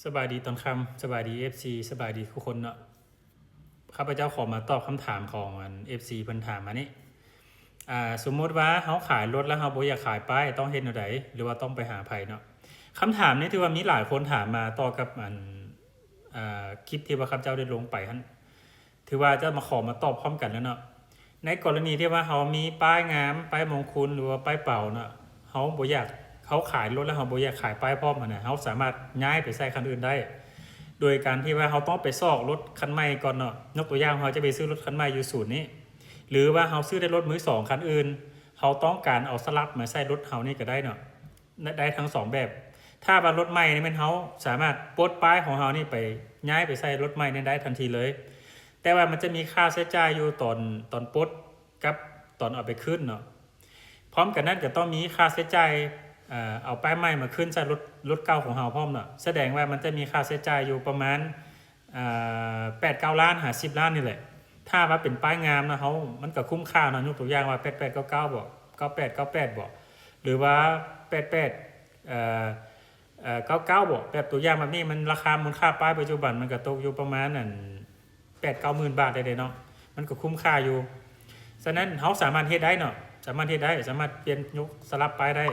ສະບາຍດີຕອນຄ່ຳ ສະບາຍດີ ເອັຟຊີ ສະບາຍດີທຸກຄົນເນາະ. ຂ້າພະເຈົ້າຂໍມາຕອບຄຳຖາມຂອງອັນ ເອັຟຊີ ເພິ່ນຖາມມານີ້. ອ່າ ສົມມຸດວ່າເຮົາຂາຍລົດແລ້ວເຮົາບໍ່ຢາກຂາຍປ້າຍ ຕ້ອງເຮັດແນວໃດ ຫຼືວ່າຕ້ອງໄປຫາໃຜເນາະ? ຄຳຖາມນີ້ຖືວ່າມີຫຼາຍຄົນຖາມມາຕໍ່ກັບອັນ ອ່າ ຄລິບທີ່ວ່າຂ້າພະເຈົ້າໄດ້ລົງໄປຫັ້ນ. ຖືວ່າຈະມາຂໍມາຕອບພ້ອມກັນແລ້ວເນາະ. ໃນກໍລະນີທີ່ວ່າເຮົາມີປ້າຍງາມ ປ້າຍມົງຄຸນ ຫຼືວ່າປ້າຍເປົາເນາະ, ເຮົາບໍ່ຢາກ ເຮົາຂາຍລົດແລ້ວເຮົາບໍ່ຢາກຂາຍປ້າຍພ້ອມຫັ້ນນະ, ເຮົາສາມາດຍ້າຍໄປໃຊ້ຄັນອື່ນໄດ້ ໂດຍການທີ່ວ່າເຮົາຕ້ອງໄປຊອກລົດຄັນໃໝ່ກ່ອນເນາະ. ຍົກຕົວຢ່າງ ເຮົາຈະໄປຊື້ລົດຄັນໃໝ່ຢູ່ສູນນີ້ ຫຼືວ່າເຮົາຊື້ໄດ້ລົດມືສອງຄັນອື່ນ, ເຮົາຕ້ອງການເອົາສະຫຼັບມາໃສ່ລົດເຮົານີ້ກໍໄດ້ເນາະ. ໄດ້ທັງສອງແບບ. ຖ້າວ່າລົດໃໝ່ນີ້ແມ່ນເຮົາສາມາດປົດປ້າຍຂອງເຮົານີ້ໄປ ຍ້າຍໄປໃສ່ລົດໃໝ່ນີ້ໄດ້ທັນທີເລີຍ, ແຕ່ວ່າມັນຈະມີຄ່າໃຊ້ຈ່າຍຢູ່ຕອນ ຕອນປົດກັບຕອນເອົາໄປຄືນເນາະ. ພ້ອມກັນນັ້ນກໍຕ້ອງມີຄ່າໃຊ້ຈ່າຍ ເອີ ເອົາປ້າຍໃໝ່ມາຄືນໃສ່ລົດ ລົດເກົ່າຂອງເຮົາພ້ອມເນາະ. ສະແດງວ່າມັນຈະມີຄ່າໃຊ້ຈ່າຍຢູ່ປະມານ ເອີ ແປດເກົ້າລ້ານຫາສິບລ້ານນີ້ແຫຼະ. ຖ້າວ່າເປັນປ້າຍງາມນະ ເຮົາ ມັນກໍຄຸ້ມຄ່າເນາະ. ຍົກຕົວຢ່າງວ່າ ແປດແປດເກົ້າເກົ້າ ບໍ ເກົ້າແປດເກົ້າແປດ ບໍ ຫຼືວ່າ ແປດແປດ ເອີ ເກົ້າເກົ້າ ບໍ ແບບຕົວຢ່າງແບບນີ້ ມັນລາຄາມູນຄ່າປ້າຍປັດຈຸບັນ ມັນກໍຕົກຢູ່ປະມານອັນ ແປດເກົ້າໝື່ນບາດໄດ້ເດເນາະ. ມັນກໍຄຸ້ມຄ່າຢູ່. ສະນັ້ນເຮົາສາມາດເຮັດໄດ້ເນາະ, ສາມາດເຮັດໄດ້ ສາມາດປ່ຽນຍົກສະຫຼັບປ້າຍໄດ້.